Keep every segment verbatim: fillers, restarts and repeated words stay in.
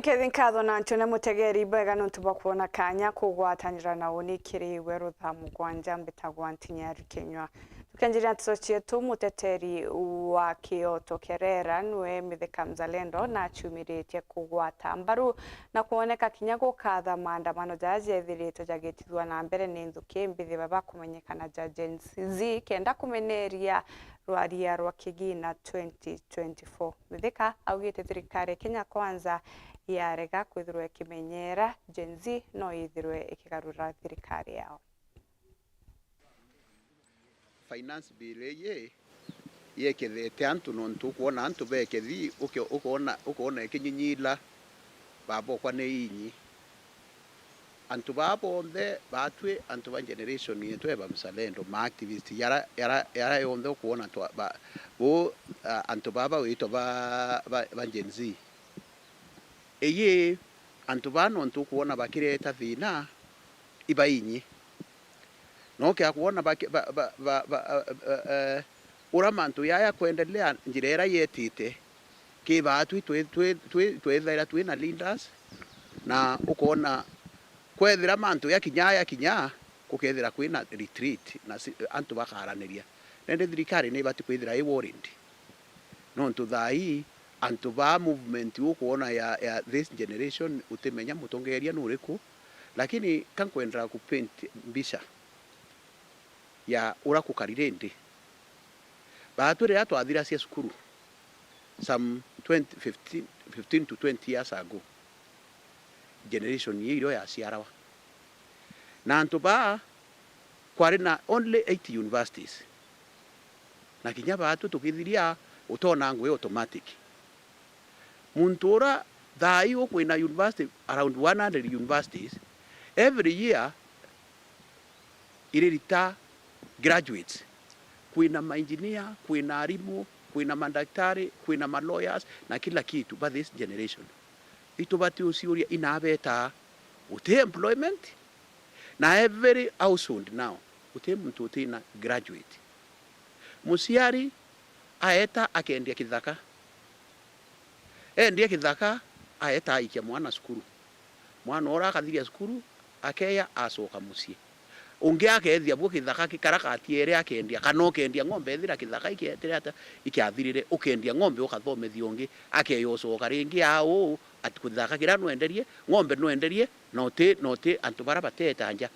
Kethi nkatho na ntione mutegeri bwega nontu bwa kwona kanya kugwatanira na uni kiri iwe rutha mugwanja mbitagwa Ntinyari Kinyua. Tukenjiria nteto cietu, muteteri wa kioto kerera niwe Mithika Mzalendo na aciumiritie kugwata mbaru na kwoneka kinya gukatha maandamano jaria jethirite jagitithua na mbere ni nthuki mbithi baba kumenyekana ja Gen Z kenda kumeneria rwaria rwa kigina twenty twenty-four. Mithika augite thirikari ya Kenya Kwanza yarega kwithirwa ikimenyera Gen Z no yithirwe ikigarura thirikari yao. Finance bill iyi yekethete antu, nontu ukwona antu bekethi, uke-, ukoona, ukoona ikinyinyila, baba okwa ni inyi. Antu baa bonthe, baatwi antu ba generation yetu ya ba mzalendo, ma activist, yara, yara, yara yonthe ukwona twa, ba, bu, a, antu baa bawitwa ba, ba, ba Gen Z. Iyi, antu baa nontu ukwona bakireta thina, iba inyi. No ukea kwona baki-, ba, ba, ba, ba, a, a, a, ura mantu yaya kwendelea njira ira yetite, ki baatwi twi, twi, twi, twithaira twina leaders, na ukoona kwethira mantu yakinya, yakinya, gukethira kwina retreat, na si, antu bakaraniria. Nandi thirikari ni ibati kwithira i worried. Nontu thaa ii, antu baa movement ukwona ya, ya this generation, utimenya mutongeria nuriku, lakini ka nkwenda ku paint mbica ya ura kukari rindi. Baatwi riria twathiracia cukuru, some twenty, fifteen, fifteen to twenty years ago, generation ii irio yaciarawa. Na antu baa, kwari na only eight universities. Na kinya baatwi tukithiria, utona ngui automatic. Muntu ura thaa ii ukwina university, around one hundred universities, every year iririta graduates. Kwina ma engineer, kwina arimu, kwina madaktari, kwina ma lawyers, na kila kitu ba this generation. Itubati uciuria, inaa betaa? Guti employment, na every household now, guti muntu utina graduate. Muciari aeta akendia kithaka, endia kithaka, aeta aikia mwana cukuru. Mwana ura akathiria cukuru, akeya, acoka mucii. Ungi akethia bu kithaka ki-, kara katiere akendia, kana ukendia ng'ombe, ethira kithaka iketire ata, ikiathirire, ukendia ng'ombe ukathomethia ungi, akeya ucoka ringi aa uu, ati kithaka kiria nwenderie, ng'ombe nwenderie, na uti, na uti antu bara bateta nja.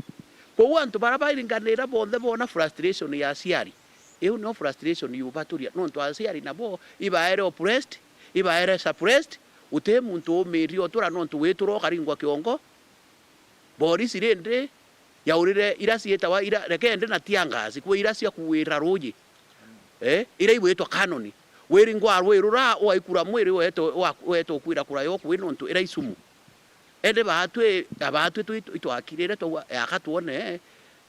Kwou antu bara baringanira bonthe boona frustration ya aciari, iu nio frustration yubaturia, nontu aciari nabo ibaere oppressed, ibaere suppressed, guti muntu umirie utura nontu witura ukaringwa kiongo. Borisi rindi yaurire ira ciitawa ira, reke ndi na tear gas, kwi ira cia kuwira ruuji, eh, ira igwitwa cannon. Wiringwa rwirura, ugaikura mwiri, uete, uga-, uete ukwira kura yo kwi nontu ira icumu. Indi baatwi, abaatwi twi, itwakirire twauga, yaka twone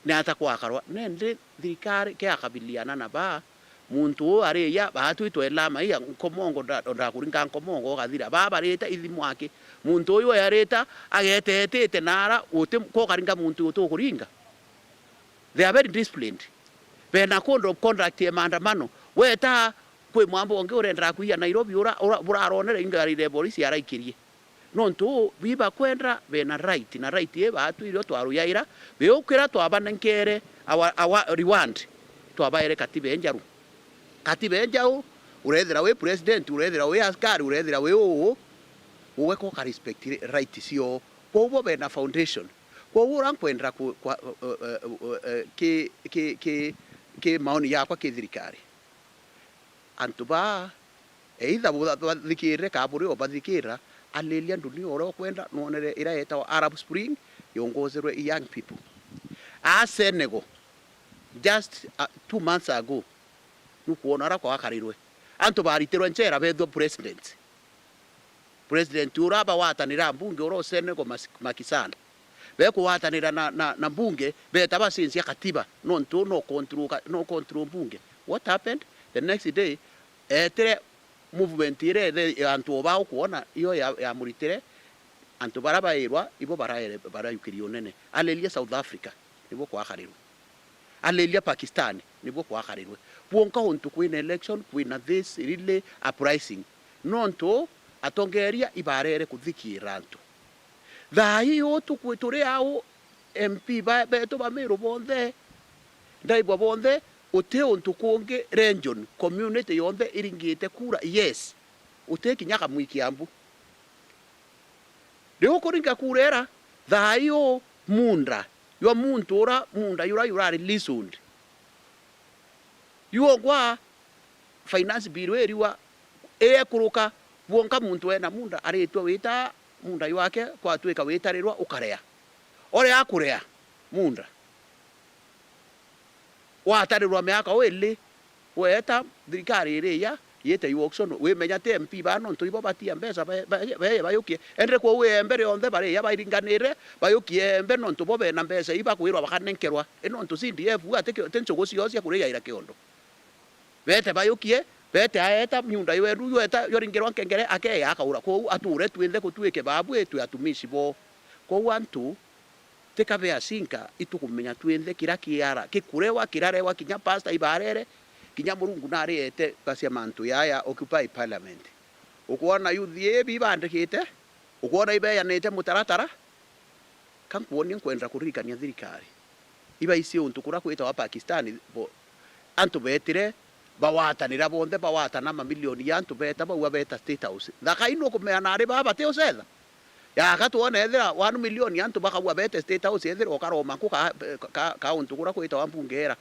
niata kwakarwa. Nindi thirikari ke akabiliana na baa, muntu uu ariya, baatwi twelama iya nkomongo nda-, ndakuringa nkomongo ugathira. Baa barite ithimu aki. Muntu uyu earita, agetetite naara, uti, ko ukaringa muntu utukuringa. They are very disciplined. Bena code of conduct ya maandamano. Weta kwi mwambo ungi urenda kuiya Nairobi, ura, ura, buraronere ingari ya borisi araikirie. Nontu uu, bibakwenda bena right, na right ii baatwi irio twaruyaira, biukira twabanenkere our, our reward, twabaere katiba enjaru. Katiba enjau, urethira wi president, urethira wi askari, urethira wi uu, ugwe koka respect right cio. Kwou bo bena foundation. Kwou ura nkwenda ku, kwa, eh, eh, eh, eh, ki, ki, ki, ki maoni yakwa ki thirikari. Antu baa, either butha-, bathikirire kana buri o bathikira, ariria ndunia uria ukwenda, nwonere ira yetawa Arab Spring, yongozerwe i young people. A Senegal, just, uh, two months ago, nukwona uria kwakarirwe. Antu baritirwe nchera bethwa president. President ura bawatanira mbunge ura u Senegal Mas-, Macky Sall. Bekugwatanira na, na, na mbunge, beta bacenjia katiba, nontu no control ka-, no control mbunge. What happened? The next day, etire movement ira ethe ya antu o baa ukwona, iyo ya, yamuritire, antu bara bairwa, ibo baraere-, barayukiria unene. Ariria South Africa, nibo kwakarirwe. Ariria Pakistan, nibo kwakarirwe. Kwonka untu kwina election, kwina this really uprising. Nontu Atongeria ibarere kuthikiira antu. Thaa ii uu tukwi-, turi au M P ba-, betu ba Meru bonthe, ndaigua bonthe, uti untu kungi region, community yonthe iringite kura, yes. Uti kinya kamwi Kiambu. Riu kuringa kura ira, thaa ii uu munda jwa muntu ura, munda jura jurari leasehold. Yuongwa finance bill iriwa, iekuruka, bwonka muntu ena munda aritwe wita munda jwake, kwatwika witarirwa ukaria. Uria akuria munda, watarirwa miaka uu ili, weeta thirikari iriya, yite yu auction, wimenya ti M P ba, nontu ibo batia mbeca, ba-, ba-, ba-, bayukie. Ende kwou iembe rionthe bariya bairinganire, bayukie iembe, nontu bo bena mbeca ibakwirwa bakanenkerwa. I nontu C D F ati kio-, ti nchugu ciao cia kurijaira kiondo. Bete bayukie, bete aeta miunda ywendu, yeta yoringirwa nkengere, akeya akaura. Kwou ature twinthe kutwike babu, itwe atumishi bo. Kwou antu, tika bea cinka, itukumenya twinthe kira kiara, kikurewa, kirarewa, kinya pastor ibarere, kinya Murungu nariete bacia mantu yaya Occupy Parliament. Ukwona youth ii bibandikite, ukwona ibeyanite mutaratara, ka nkwoni nkwenda kuririkania thirikari. Ibaici untu kura kwitawa Pakistan, bo-, antu betire, bawatanira bonthe, bawatana mamilioni ya antu beta, bauga beta State House. Thaka ino kumea nari baba bati ucetha. Yaka twone ethira one million ya antu bakauga bete State House, ethira ukaroma nku ka, ka, ka untu kura kwitawa mbunge era.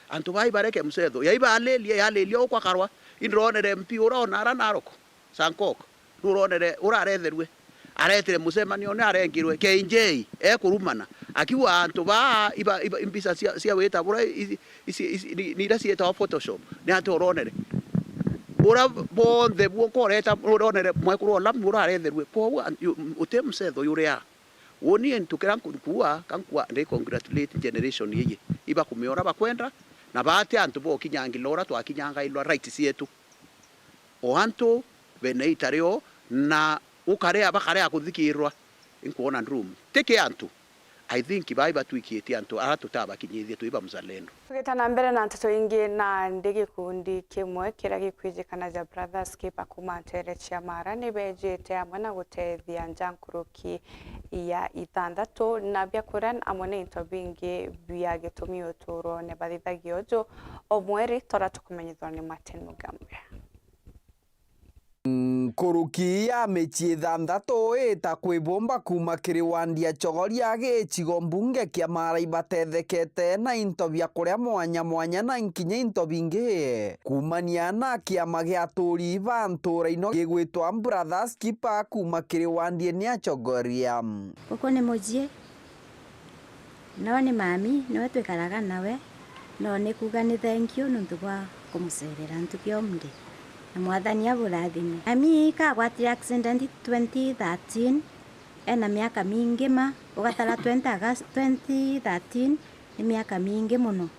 Antu bai bareke mucetho. Yai balirie, yaliria ukwa karwa. Indironere M P ura ona ara Narok. Sankok, nuronere uraretherue? Aretire mucemanio ni arengirwe K J, ekurumana. Akiuga antu baa iba, iba, mbica cia, cia wita bura i-, ici, ici, ni, ni iria cietawa Photoshop. Ni ati uronere? Ura bonthe buo nkoreta uronere mwekuru Olamu uraretherue. Kwou an-, yu-, uti mucetho yuria. Woni ntu kira nku-, nkuua, ka nkuua, ndi congratulate generation iyi. Ibakumia ura bakwenda, na baati antu bokinyangirwa ura twakinyangairwa right cietu. O antu bena ita rio, na ukarea, bakarea kuthikirwa. Inkwona ndrum. Tiki antu. I think bai batwikitie antu ara tutabakinyithie twi ba mzalendo. Tugita na mbere na nteto ingi, nandi gikundi kimwe kiria gikwijikanaja Brothers Keeper kuuma ntere cia Mara ni bejite amwe na gutethia nja nkuruki ya ithanthatu na biakuria amwe na into bingi bia gitumi uturone. Bathithagia uju o mweri, tora tukumenyithwa ni Martin Mugambe. Nkuruki ya micii ithanthatu ita kwibumba kuuma kiri wandi ya Chogoria gicigo mbunge kia Mara ibatethekete na into bia kuria mwanya mwanya na nkinya into bingi. Kuumania na kiama gia aturi ba ntura ino gigwitwa Brothers Keeper kuuma kiri wandi ni ya Chogoria. Guku ni mucii. No ni mami, niwe twikaraga nawe, no ni kuuga ni thengiu nuntu bwa kumucerera ntuku ya umuthi, na Mwathani aburathime. Mami kagwatire accident twenty thirteen, ena miaka mingi ma, ugatara twenty August twenty thirteen, ni miaka mingi mono.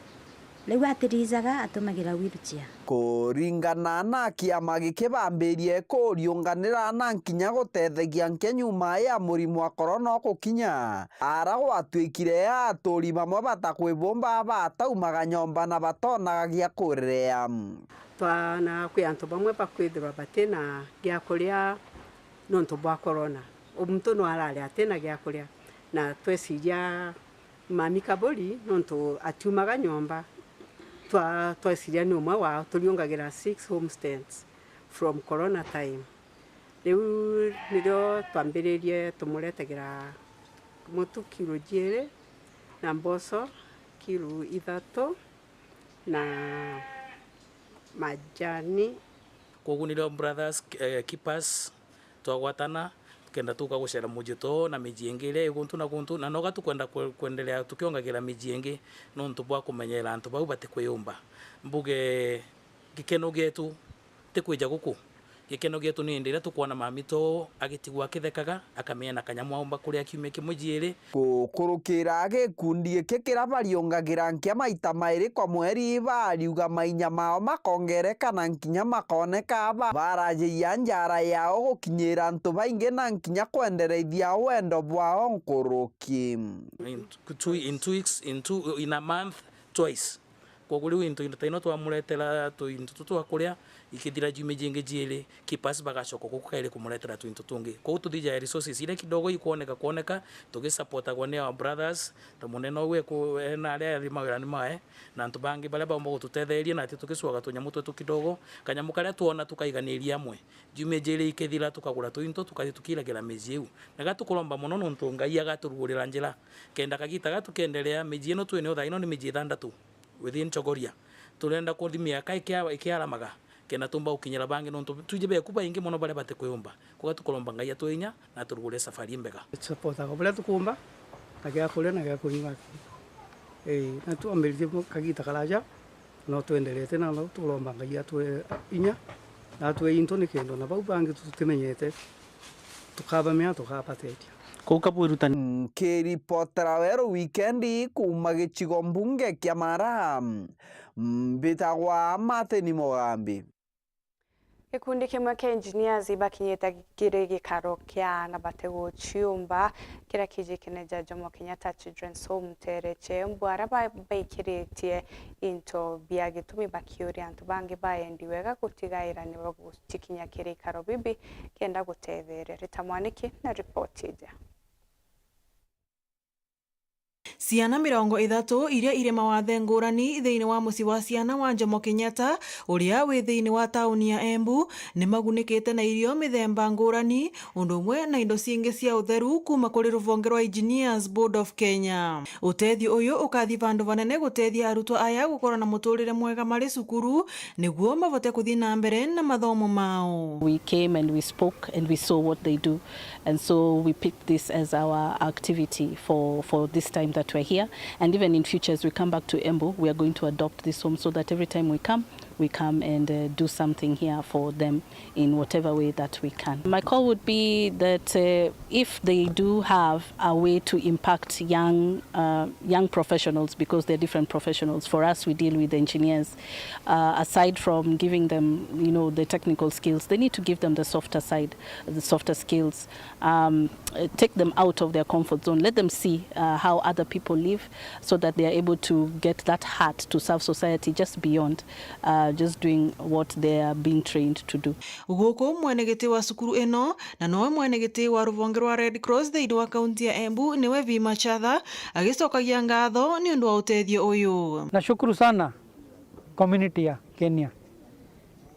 Riu atirijaga, atumagira wheelchair. Kuringana na kiama giki bambirie kuriunganira na nkinya gutethegia nkia nyuma ya murimo wa korona ukukinya, ara gwatwikire aturi bamwe batakwibumba bataumaga nyomba na batonaga gia kuria. Twana kwi antu bamwe bakwithirwa batina gia kuria nontu bwa korona. O muntu no arari atina gia kuria, na tweciria Mami Kaburi, nontu atiumaga nyomba, twa-, tweciria ni umwe wao, turiungagira six homesteads from corona time. Riu nirio twambiririe tumuretegera mutu kilo jiiri, na mboco kilo ithatu, na majani. Kwogu nirio Brothers, eh, Keepers twagwatana, tukenda tuka gucera mucii too na micii ingi iria i guntu na guntu, na noga tukwenda kwe-, kwendelea tukiongagira micii ingi nontu bwa kumenyera antu bau batikwiyumba. Mbuge gikeno gietu ti kwija guku. Gikeno gietu ni indi iria tukwona mami too agitigwa akithekaga, akamenyana kanyamu aumba kuria kiumia kimwe jiiri. Gukurukira gikundi giki kiria bariungagira nkia maita mairi kwa mweri, bariuga mainya mao makongereka na nkinya makoneka ba-, barajiria njara yao gukinyira antu baingi na nkinya kwendereithia wendo bwao nkuruki. In two, in two weeks, in two, in a month, twice. Koguo riu into, into ta ino twamuretera tuinto tu twa kuria, ikithira jumia jingi jiiri, keepers bagacoka guku kairi kumuretera tuinto tungi. Koguo tuthijae resources iria kidogo ikwoneka kwoneka, tugisupportagwa ni our brothers, ta munene uwe ku-, ena aria ari mawirani mae, na antu bangi baria baumba gututetheria, na ati tugicuaga tunyamu twetu kidogo, kanyamu karia twona tukaiganiria amwe. Jumia jiiri ikithira, tukagura tuinto, tukathi tukiiragira miji iu. Na gatukuromba mono nontu Ngai agaturugurira njira. Kenda kagita gatu kenderea, miji ino twinio thaa ino ni miji ithandatu within Chogoria. Turenda kuthi miaka ikia-, ikiaramaga, kenda tumba gukinyira bangi, nontu twiji beku baingi mono baria batikwiyumba. Koguo tukuromba Ngai atwe inya na aturugurire safari imbega. Tusapotaga buria tukumba, na gia kuria na gia kunyua. Ii, na twambiritie kagita karaja, no twenderete na no turomba Ngai atwe inya, na atwe into ni kenda na bau bangi tutimenyete, tukabamea, tukabateethia. Kuu kabwirutani. Nkiripotera Weru Wikendi kuuma gicigo mbunge kia Mara, mbitagwa Martin Mugambi. Gikundi kimwe kia engineers ibakinyite kiri gikaro kia na bati guciumba, kiria kiji kine ja Jomo Kenyatta Children's Home, Tereche, Mbwara ba-, baikiritie into bia gitumi, bakiuria antu bangi baendi wega gutigaira ni bagucikinya kiri ikaro bibi kenda gutetheria. Rita Mwaniki na ripoti iji. Ciana mirongo ithatu iria iri mawathe ngurani thiini wa mucii wa ciana wa Jomo Kenyatta, uria wi thiini wa tauni ya Embu, ni magunikite na irio mithemba ngurani, undu umwe na indo cingi cia utheru kuuma kuri ruhonge rwa Engineers Board of Kenya. Utethio uyu ukathi vandu vanene gutethia arutwa aya gukorwa na muturire mwega mari cukuru, niguo mavote kuthi na mbere na mathomo mao. We came and we spoke and we saw what they do. And so we picked this as our activity for, for this time that we're here. And even in future, as we come back to Embu, we are going to adopt this home so that every time we come, we come and, uh, do something here for them in whatever way that we can. My call would be that, uh, if they do have a way to impact young, uh, young professionals, because they're different professionals. For us, we deal with engineers. Uh, aside from giving them, you know, the technical skills, they need to give them the softer side, the softer skills. Um, uh, take them out of their comfort zone. Let them see, uh, how other people live, so that they are able to get that heart to serve society just beyond, uh, just doing what they are being trained to do. Guku mwene giti wa cukuru ino, na nowe mwene giti wa ruhonge rwa Red Cross thiini wa kaunti ya Embu, niwe Vi Machatha, agicokagia ngatho ni undu wa utethio uyu. Nashukuru sana community ya Kenya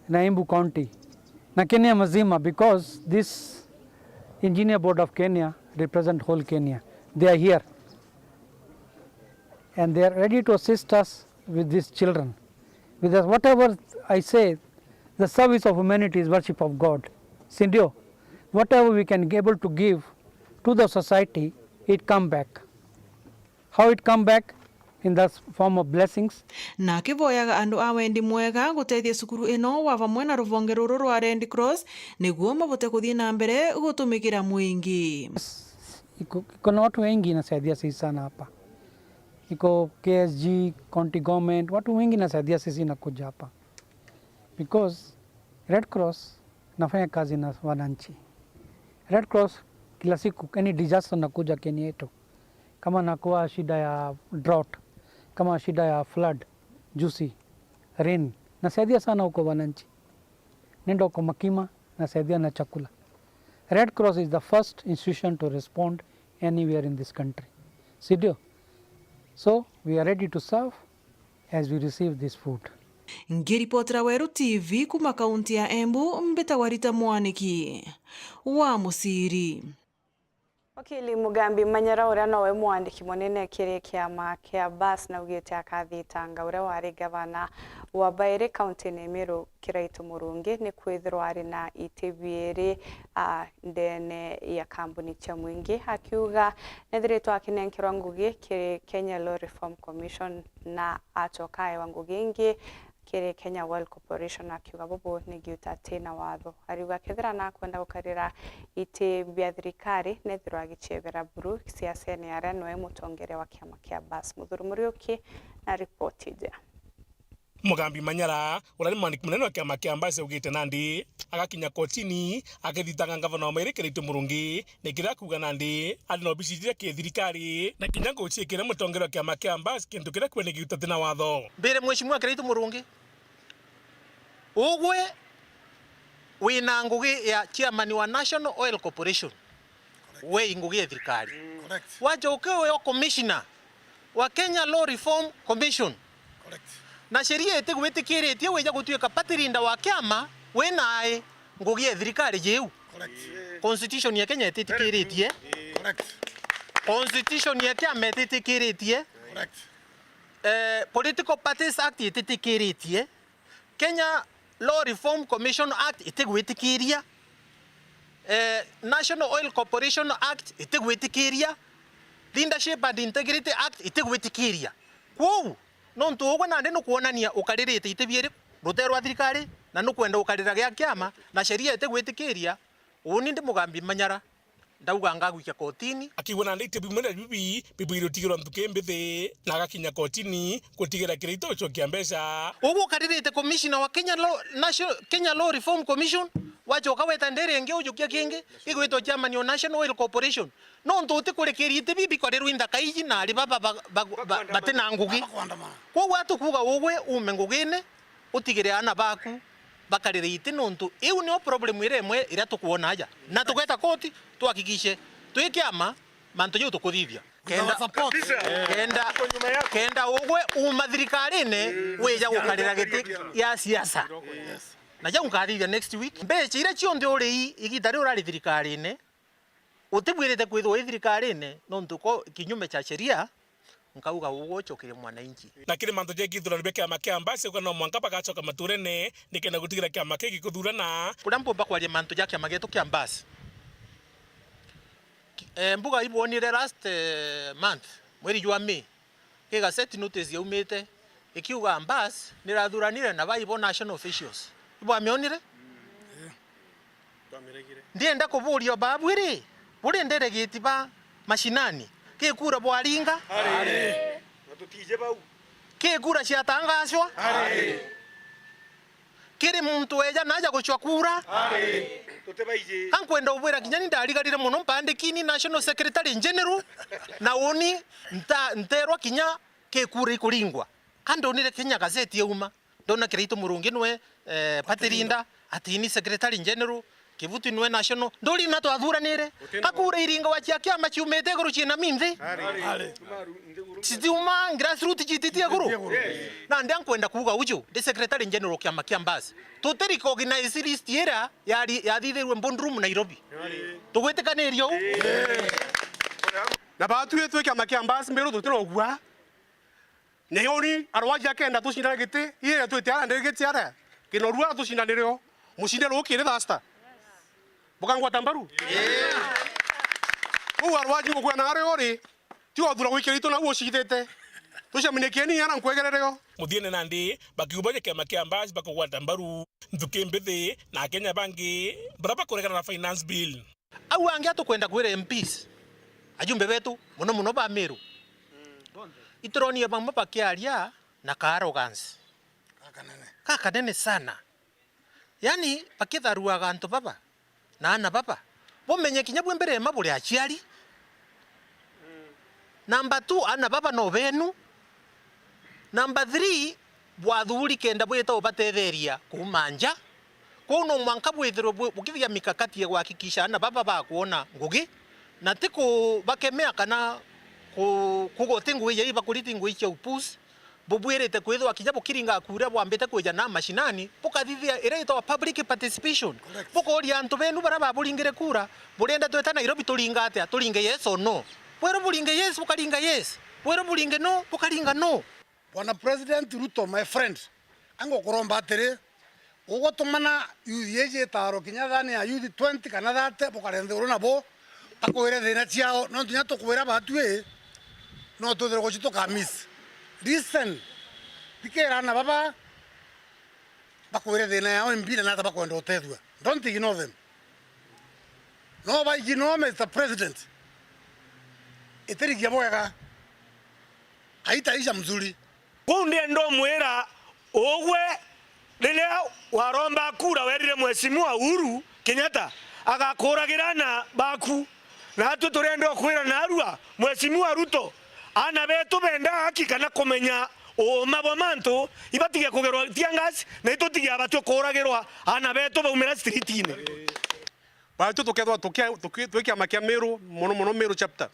na Embu County na Kenya mzima, because this Engineer Board of Kenya represent whole Kenya. They are here and they are ready to assist us with these children. Because whatever I say, the service of humanity is worship of God. Si ndio? Whatever we can be able to give to the society, it come back. How it come back? In the form of blessings. Na akivoyaga andu a wendi mwega gutethia cukuru ino wa vamwe na ruhonge ruru rwa Red Cross niguo mavote kuthii na mbere gutumikira mwingi. Iko, iko na watu wengi inasaidia sisi sana hapa. Iko K S G, county government, watu wengi inasaidia sisi inakuja hapa. Because Red Cross nafanya kazi na wananchi. Red Cross kila siku, any disaster nakuja Kenya yetu. Kama nakuwa shida ya drought, kama shida ya flood, juzi, rain, nasaidia sana huko wananchi. Nenda huko Makima, nasaidia na chakula. Red Cross is the first institution to respond anywhere in this country. Si ndio? So, we are ready to serve as we receive this food. Ngiripotera Weru T V kuma kaunti ya Embu, mbitagwa Rita Mwaniki wa Muciri. Wakili Mugambi Manyara, uria nowe mwandiki munene kiri kiama kia bus, naugite akathitanga uria wari gavana wa bairi kaunti-ini ya Meru, Kiraitu Murungi, ni kwithirwa ari na iti biiri, a, ndene ya kambuni cia mwingi, akiuga nethiritwe akinenkerwa ngugi kiri Kenya Law Reform Commission na acoka ewa ngugi ingi kiri Kenya Oil Corporation, akiuga bubu ni giuta ati na watho. Ariuga kethira nakwenda gukarira iti bia thirikari, nethirwa agiciebera buru siasene aria noe mutongeria wa kiama kia bus. Muthuri Muriuki na ripoti iji. Mugambi Manyara, uria ni mwandiki munene wa kiama kia bus, augite nandi Agakinya kotini, akithitanga ngavana wa Mairi Kiraitu Murungi, ni kiria akuuga nandi ari na obici iria ki thirikari, na kinya ngugi ciikire mutongeria wa kiama kia Mbas, kintu kiria kwene giuta ti na watho. Mbire Mheshimiwa Kiraitu Murungi, ugwe wina ngugi ya chairman wa National Oil Corporation, we i ngugi ya thirikari. Correct. Wachoke uyo commissioner wa Kenya Law Reform Commission. Correct. Na sheria itigwitikiritie wija gutuika party leader wa kiama wi nae ngugi ya thirikari jiu. Correct. Constitution ya Kenya ititikiritie. Correct. Constitution ya kiama ititikiritie. Correct. Eh, Political Parties Act ititikiritie. Kenya Law Reform Commission Act itigwitikiria. Eh, National Oil Corporation Act itigwitikiria. Leadership and Integrity Act itigwitikiria. Kwou, nontu ugwe nandi nukwonania ukaririte iti biiri, rutere rwa thirikari, na nukwenda ukarira gia kiama, na sheria itigwitikiria, uni ndi Mugambi Manyara. Ndauga ngagwikia kotini. Akiuga nandi iti bimwe na bibi bibwire utigirwa nthuki mbithi, na agakinya kotini gutigira Kiraitu ucokia mbeca. Ugu ukaririte commissioner wa Kenya Law, National, Kenya Law Reform Commission, wachoka weta ndiri ingi ujukia kingi, gigwitwa chairman wa National Oil Corporation. Nontu utikurikiria iti bibi bikorirwe inthaka iji na ari baba ba-, ba-, ba-, bati na ngugi. Kwou atukuuga ugwe ume ngugine, utigire aana baku bakarire iti, nontu iu nio problem iria imwe iria tukwona aja. Na tugeta koti, tuhakikishe twi kiama, mantu jau tukuthithia. Kenda, kenda, kenda ugwe uma thirikarine, wija gukarira giti gia siasa. Na jau nkathithia next week. Mbeca iria cionthe uri i-, igita riu urari thirikarine, utibwirite kwithirwa wi thirikarine, nontu ko kinyume cha sheria, nkauga ugwe ucokerie mwananchi. Na kiri mantu ja githurano bia kiama kia Mbas, uga no mwanka bagacoka maturene, nikenda gutigira kiama kii gikuthurana. Kuria mpumba kwaria mantu ja kiama gietu kia Mbas, ki-, eh, mbuga ibwonire last, eh, month, mweri jwa May, ki gazette notice yaumite, ikiuga Mbas nirathuranire na baibo national officials. Ibwamionire? Ndienda kuburia o babu iri, buri nderegiti ba mashinani, ki kura bwaringa? Ari. Na tutije bau. Ki kura ciatangacwa? Ari. Kiri muntu weja naja gucwa kura? Ari. Tutibaiji. Ka nkwenda ubwira kinya ni ndarigarire mono mpandikini National Secretary General, na uni nta-, nterwa kinya ki kura ikuringwa. Ka ndonire kinya gazeti yauma. Ndona Kiraitu Murungi nwe, eh, party leader, atini secretary general, Kibuti nwe national. Nduri na twathuranire. Ka kura iringwa cia kiama ciumite iguru ciina minthi. Citiuma grassroot cititi iguru. Na ndia nkwenda kuuga uju, ndi secretary general kiama kia Mbas. Tuti recognize list iria yari-, yathithirwe boardroom Nairobi. Tugwitikaniria u? Na batwi twi kiama kia Mbas mbiru tutirogua. Niuni arwaji akenda tucindana giti, ire twite ara ndirigiti ara. Kinorua tucindanire o. Mucinde ruu kiri thasta. Bukangwata mbaru? Uu arwaji ngukwena ari uri. Ti othura gwikira itu nau ucithite. Tucemanie kieni ara nkwegerere o. Muthiene nandi, bakiubaja kiama kia Mbas bakugwata mbaru. Nthuki mbithi na Akenya bangi, bara bakuregana na finance bill. Au angi atukwenda kwira M Ps, ajumbe betu, mono mono ba Meru, ituronie bamwe bakiaria na ka arrogance gakanene sana. Yani, bakitharuaga antu baba na aana baba, bumenye kinya bwi mbere ema buri aciari. Number two, aana baba no benu. Number three, bwathuri kenda bwita ubatetheria kuuma nja. Kwou no mwanka bwithirwe bu-, bukithia mikakati ya kuhakikisha aana baba bakwona ngugi, na ti kubakemea kana ku-, kuuga uti ngugi ii bakuriti ngugi cia upuzi. Bubwirite kwithirwa kinya bukiringa kura bwambite kwija na mashinani, bukathithia iria itagwa public participation. Correct. Bukooria antu benu baria baburingire kura, burenda tweta Nairobi turinga atia? Turinge yes or no? Bwerwe buringe yes, bukaringa yes. Bwerwe buringe no, bukaringa no. Bwana President Ruto, my friend, angukuromba atiri, ugutumana youth iji itaro kinya thani ya youth twenty kana thirty, bukare nthiguru nabo, bakwire thina ciao, nontu kinya tukwira batwi, no twithire guci tukamiss. Listen, thikira aana baba, bakwire thina yao imbi na nata bakwenda utethua. Don't ignore them. No ba ignore Mister President. Itirigia bwega. Haitaisha mzuri. Kwou ndienda umwira, ugwe Riria waromba kura, werire Mheshimiwa Uhuru Kenyatta agakuuragira aana baku. Naatwi turenda ukwira naarua, Mheshimiwa Ruto, aana beetu benda haki kana kumenya uuma bwa mantu, ibatige kugerwa tear gas, na itutige abatwi kuuragirwa aana beetu baumira streetine. Baatwi tukethwa tukia-, tuki-, twi kiama kia Meru, mono mono Meru chapter,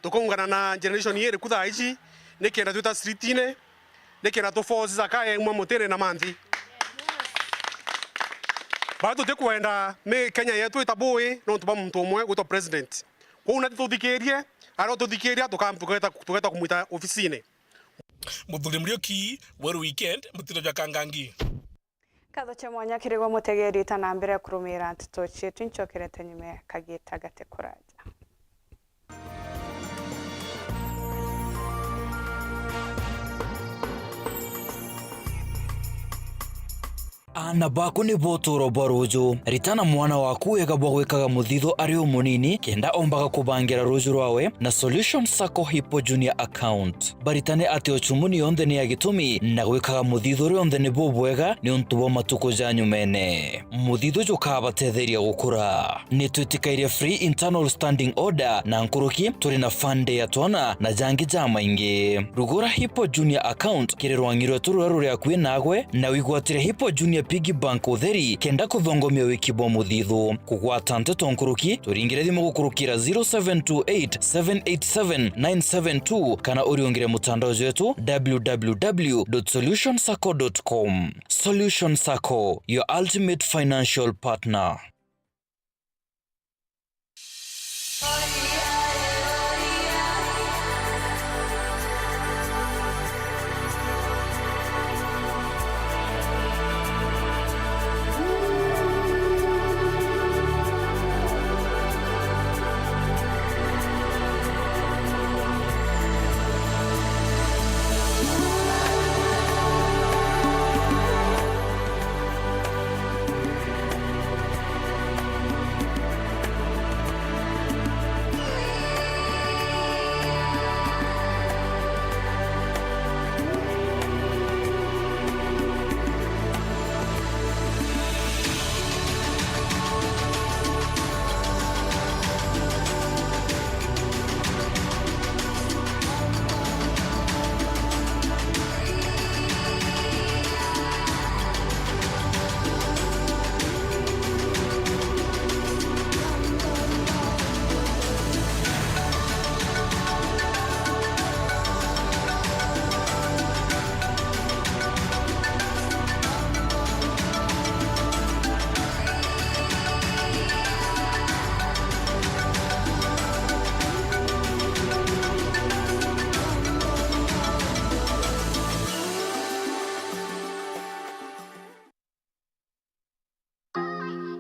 tukaungana na generation ii iriku thaa iji, nikenda twita streetine, nikenda tu force zaka yaumwa mutine na manthi. Baatwi tutikwenda mi Kenya yeetu itabui nontu bwa muntu umwe gwitwa president. Kwou nati tuthikirie, aria ututhikiria tuka-, tugeta, tugeta kumwita ofisine. Muthuri Muriuki, Weru Weekend, Mutino jwa Kangangi. Nkatho cia mwanya kiri gwe mutegeri, ta na mbere ya kurumira nteto cietu, incokerete nyuma ya kagita gati kuraja. Aana baku nibo utuuro bwa ruuju. Ritana mwana waku wega bwa gwikaga muthithu ari umunini, kenda ombaga kubangira ruuju rwawe na Solution Sacco Hippo Junior Account. Baritane ati ucumuni yonthe ni ya gitumi, na gwikaga muthithu rionthe ni bubwega niuntu bwa matuku ja nyumene. Muthithu jukabatetheria gukura. Ni twitikairie free internal standing order na nkuruki, turi na fund ya twana na jangi jamaingi. Rugura Hippo Junior Account kiri rwangi rwetu ruria ruri akui nagwe, na wigwatire Hippo Junior Piggy Bank utheri, kenda kuthongomia wiki bwa muthithu. Kugwata nteto nkuruki, turingire thimu gukurukira zero seven two eight, seven eight seven, nine seven two, kana uriungire mutandao jwetu, w w w dot solution sacco dot com. Solution Sacco, your ultimate financial partner.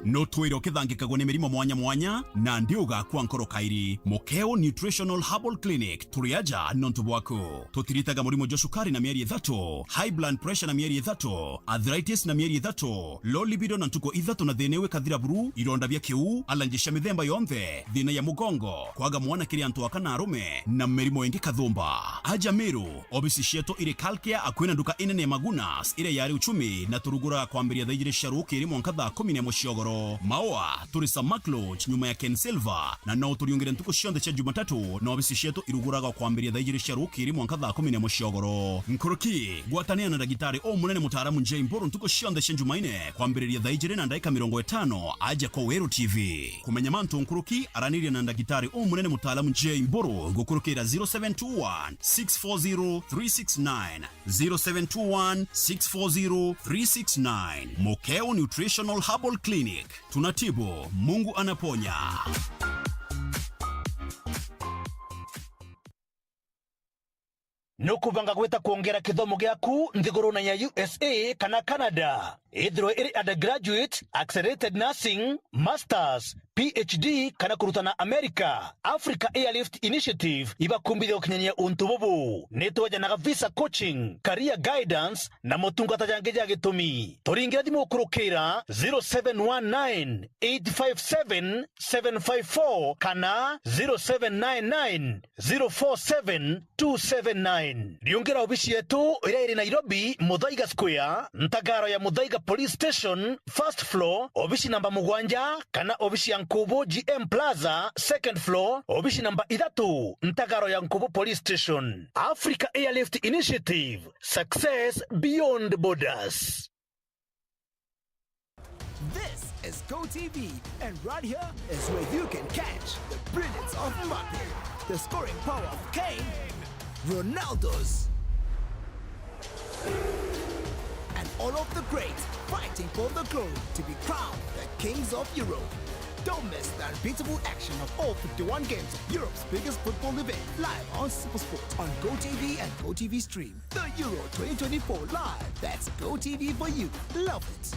No twire ukithangikagwa ni mirimo mwanya mwanya, nandi ugakua nkoro kairi. Mukeo Nutritional Herbal Clinic, turi aja nontu bwaku. Tutiritaga murimo jwa cukari na mieri ithatu, high blood pressure na mieri ithatu, arthritis na mieri ithatu, low libido na ntuku ithatu na thina iu ikathira buru, ironda bia kiu, allergy cia mithemba yonthe, thina ya mugongo, kwaga mwana kiri antu aka na arume, na mirimo ingi kathumba. Aja Meru, obisi cietu iri Kalkia, akui na nduka inene ya Magunas, iria yari Uchumi, na turuguraga kwambiria thaa ijiri cia rukiri mwanka thaa kumi na imwe cia ugoro. Maua, turi Samak Lodge, nyuma ya Ken Silver, na no turiungire ntuku cionthe cia Jumatatu, na obisi cietu iruguraga kwambiria thaa ijiri cia rukiri mwanka thaa kumi na imwe cia ugoro. Nkuruki, gwatanira na ndagitari umunene mutaaramu J Mburu ntuku cionthe cia Jumaine, kwambiriria thaa ijiri na ndaika mirongo itano, aja kwa Weru T V. Kumenya mantu nkuruki, araniria na ndagitari umunene mutaalamu J Mburu gukurukira zero seven two one, six four zero, three six nine, zero seven two one, six four zero, three six nine. Mukeo Nutritional Herbal Clinic. Tunatibu, Mungu anaponya. Nukubanga gwita kwongera kithomo giaku nthigurune ya U S A kana Canada? Ithirwe iri undergraduate, accelerated nursing, masters, P H D kana kurutana America, Africa Airlift Initiative ibakumbithia gukinyania untu bubu. Nitwejanaga visa coaching, career guidance na motungata jangi ja gitumi. Turingire thimu gukurukira zero seven one nine, eight five seven, seven five four kana zero seven nine nine, zero four seven, two seven nine. Riungira obici yetu iria iri Nairobi, Muthaiga Square, ntagaro ya Muthaiga Police Station, first floor, obici namba mugwanja, kana obici ya Nkubu G M Plaza, second floor, obici namba ithatu, ntagaro ya Nkubu Police Station. Africa Airlift Initiative, success beyond borders. This is Go T V, and right here is where you can catch the brilliance of Mbappe, the scoring power of Kane, Ronaldo's, and all of the greats fighting for the glory to be crowned the kings of Europe. Don't miss the unbeatable action of all fifty-one games of Europe's biggest football event, live on SuperSport on Go T V and Go T V Stream. The Euro twenty twenty-four live. That's Go T V for you. Love it.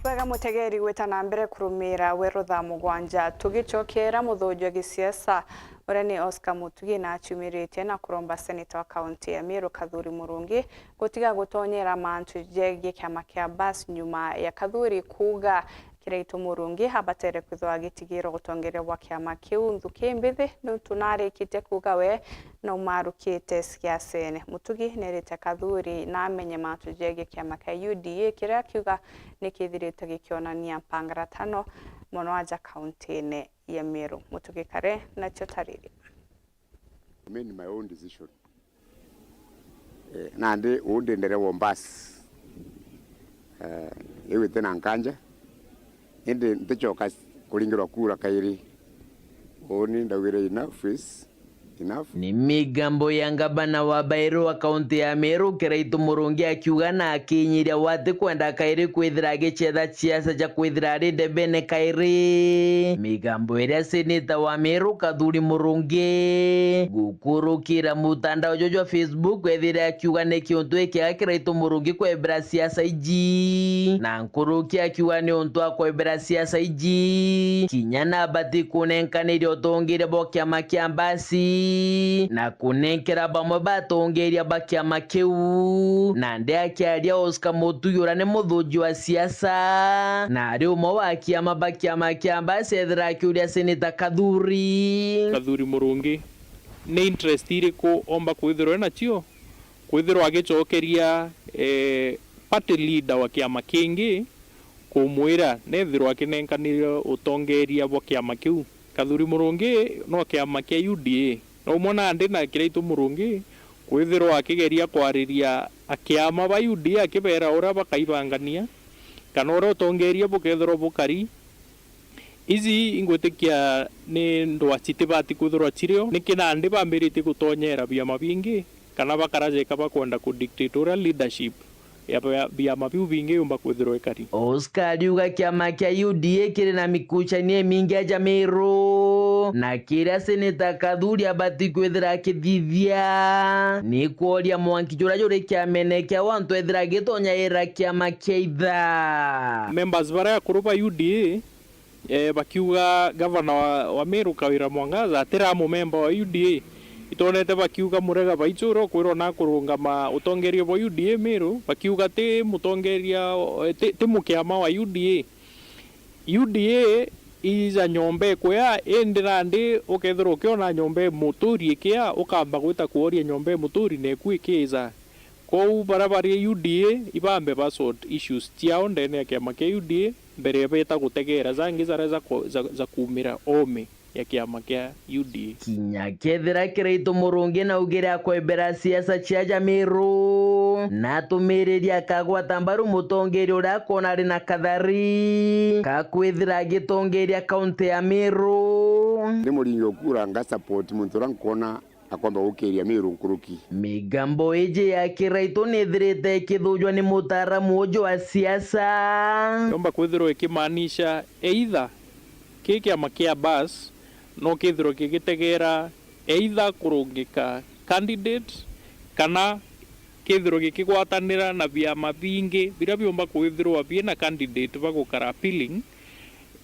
Bwega mutegeri, gwita na mbere kurumira weru thaa mugwanja. Tugicokera, muthuji wa gisiasa uria ni Oscar Mutugi na aciumiritie na kuromba seneta wa kaunti ya Meru Kathuri Murungi gutiga gutonyera mantu jegie kiama kia Bus, nyuma ya Kathuri kuuga Kiraitu Murungi abatere kwithirwa agitigirwa utongeria bwa kiama kiu nthuki mbithi, niuntu narikitie kuuga we naumarukite siasene. Mutugi nerite Kathuri na amenye mantu jegie kiama kia U D A, kiria akiuga nikithiritwe gikionania mpangaratano mono aja kauntine ya Meru. Mutugi Kare nacio tariri. I made my own decision. Eh, nandi uu ndi ndereba wa bus. Eh, iu iti na nkanja. Indi nticoka kuringirwa kura kairi. Uuni ndaugire enough is enough. Ni migambo ya ngabana wa Bairru wa kaunti ya Meru, Kiraitu Murungi, akiuga na akinyiria we atikwenda kairi kwithira agicetha ciaca cia kwithira ari ndebene kairi. Migambo iria seneta wa Meru Kathuri Murungi gukurukira mutandao juju jwa Facebook ethire akiuga ni kiuntu gikiega Kiraitu Murungi kwebera ciaca iji, na nkuruki akiuga ni untu akwebera ciaca iji, kinya nabati kunenkaniria utongeria bwa kiama kia Mbasi na kunenkera bamwe batongeria ba kiama kiu. Nandi akiaria, Oscar Mutugi uria ni muthuji wa ciaca na ari umwe wa kiama ba kiama kia Mbasi, ethira akiuria seneta Kathuri. Kathuri Murungi, ni interest iriku omba kwithirwa enacio kwithirwa agicokeria, eh, party leader wa kiama kingi kumwira nethirwa akinenkanire utongeria bwa kiama kiu? Kathuri Murungi no kiama kia U D A. No umwe nandi na Kiraitu Murungi kwithirwa akigeria kwariria akiama ba U D A, akibera uria bakaibangania kana uria utongeria bukethirwa bukari. Iji ingwitikia ni ndwaa citibati kwithirwa cirio, niki nandi bambiritie gutonyera biama bingi, kana bakarajeka bakwenda ku dictate uria leadership ya bia-, biama biu bingi yumba kwithirwa ikari. Oscar ariuga kiama kia U D A kiri na mikuchania imingi aja Meru, na kiria seneta Kathuri abati kwithira akithithia ni kworia mwanki juria juri kiamene kiao antu ethira agitonya ira kiama kia itha. Members baria akuru ba U D A, eh, bakiuga gavana wa, wa Meru Kawira Mwangaza atira mumemba wa U D A. Itwonete bakiuga Murega Baichu uria ukwirwa na kurungama utongeria bwa U D A Meru, bakiuga ti mutongeria, eh, ti, ti mukiama wa U D A. U D A ija nyomba ikwea, indi nandi ukethirwa ukiona nyomba imuturi ikia, ukamba gwita kworia nyomba imuturi na iku ikiija. Kwou baria bari U D A ibambe ba sort issues ciao ndene ya kiama kia U D A mbere ya beta gutegeera jangi jaria ja ku-, ja, ja kuumira oome ya kiama kia U D A. Kinya kethira Kiraitu Murungi naugire akwembera siasa cia ja Meru, na atumiriria akagwata mbaru mutongeria uria akona ari na kathari ka kwithira agitongeria kaunti ya Meru. Ni muringi ukura nga support muntu uria nkwona akomba gukiria Meru nkuruki. Migambo iji ya Kiraitu nithirite ikithujwa ni mutaaramu uju wa siasa. Yomba kwithirwa ikimaanisha either ki kiama kia Bus no kithirwe kigitegeera either kurungika candidate kana kithirwe gikigwatanira na biama bingi biria biumba kwithirwa biina candidate bagukara appealing,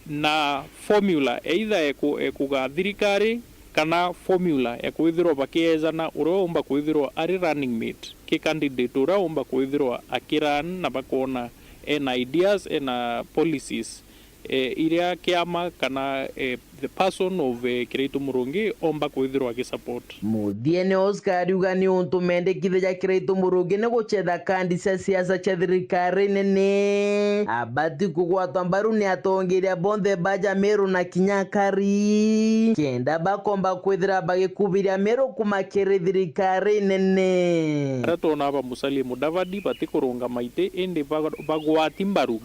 na formula either eku-, ekuga thirikari kana formula ya kwithirwa bakiejana uria umba kwithirwa ari running mate ki candidate uria umba kwithirwa akiran na bakona Ena ideas, ena policies, eh, iria kiama kana, eh, the person of, eh, Kiraitu Murungi omba kwithirwa agisupport. Muthiene, Oscar ariuga ni untu mendekithia ja Kiraitu Murungi ni gucetha kandi cia siasa cia thirikari nene, abati kugwatwa mbaru ni atongeria bonthe ba ja Meru na kinya akari, kenda bakomba kwithira bagikubiria Meru kuma kiri thirikari nene. Aria twona ba Musalia Mudavadi batikurungama iti, indi ba-, bagwati mbaru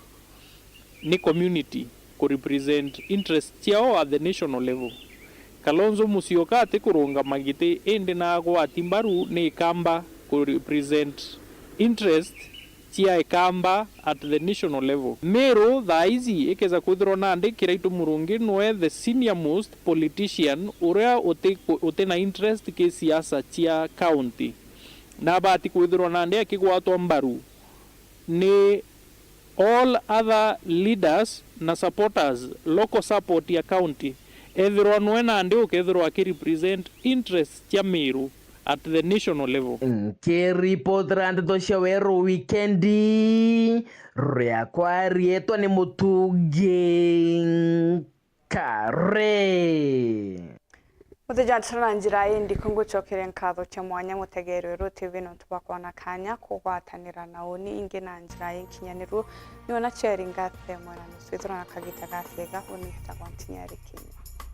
ni community ku represent interest ciao at the national level. Kalonzo Musyoka atikurungama giti, indi na agwati mbaru ni Ikamba ku represent interest cia Ikamba at the national level. Meru thaa ici ikeza kwithirwa nandi Kiraitu Murungi nwe the senior most politician uria uti, uti na interest ki siasa cia county, na abati kwithirwa nandi akigwatwa mbaru ni all other leaders na supporters, local support ya county, ethirwa nwe nandi ukethirwa aki represent interest cia Meru at the national level. Nkiripotera ndeto cia Weru Wikendi, riakwa rietwa ni Mutungi Kare. Muthijani, turi na njira indiku ngucokeria nkatho cia mwanya mutegeeri weru T V nontu bwa kwona kanya kugwatanira na uni ingi na njira inkinyaniru. Ni ona cieri ngate mwana nusu ithirwa na kagita ga kiega, uni itagwa Ntinyari Kinyua.